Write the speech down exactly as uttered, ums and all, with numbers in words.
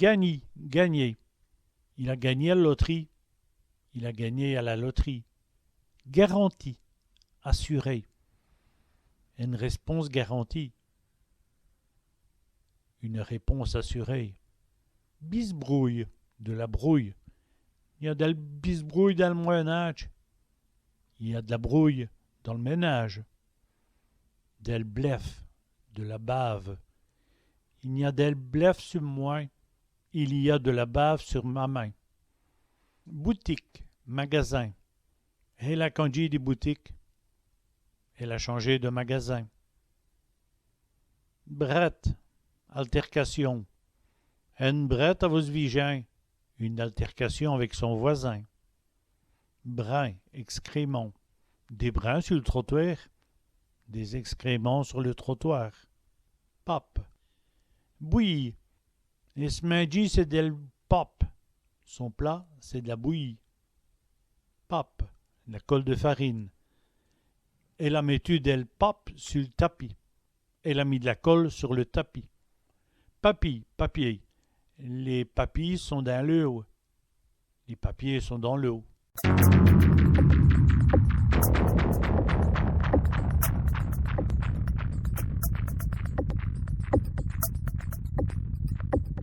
Gangnî, gagner. Il a gagné à l' lotrîye. Il a gagné à la loterie. Garanti, assuré. Ène rèsponse garantie. Une réponse assurée. Bisbrouye, de la brouille. I gn-a dèl bisbrouye dins l' mwin.nâdje. Il y a de la brouille dans le ménage. Dèl blèfe, de la bave. I gn-a dèl blèfe su m' mwin. Il y a de la bave sur ma main. Boutike, magasin. Èle a candjî di boutike. Elle a changé de magasin. Brète, altercation. Ène brète avou s' vijin. Une altercation avec son voisin. Brins, excréments. Dès brins su l' trotwêr. Des excréments sur le trottoir. Pape. Bouye. Ès' mindjî, c'èst dèl pape. Son plat, c'est de la bouillie. Pape, la colle de farine. Èle a mètu dèl pape su l' tapis. Elle a mis de la colle sur le tapis. Papî, papier. Lès papîs sont dins l'eûwe. Les papiers sont dans l'eau.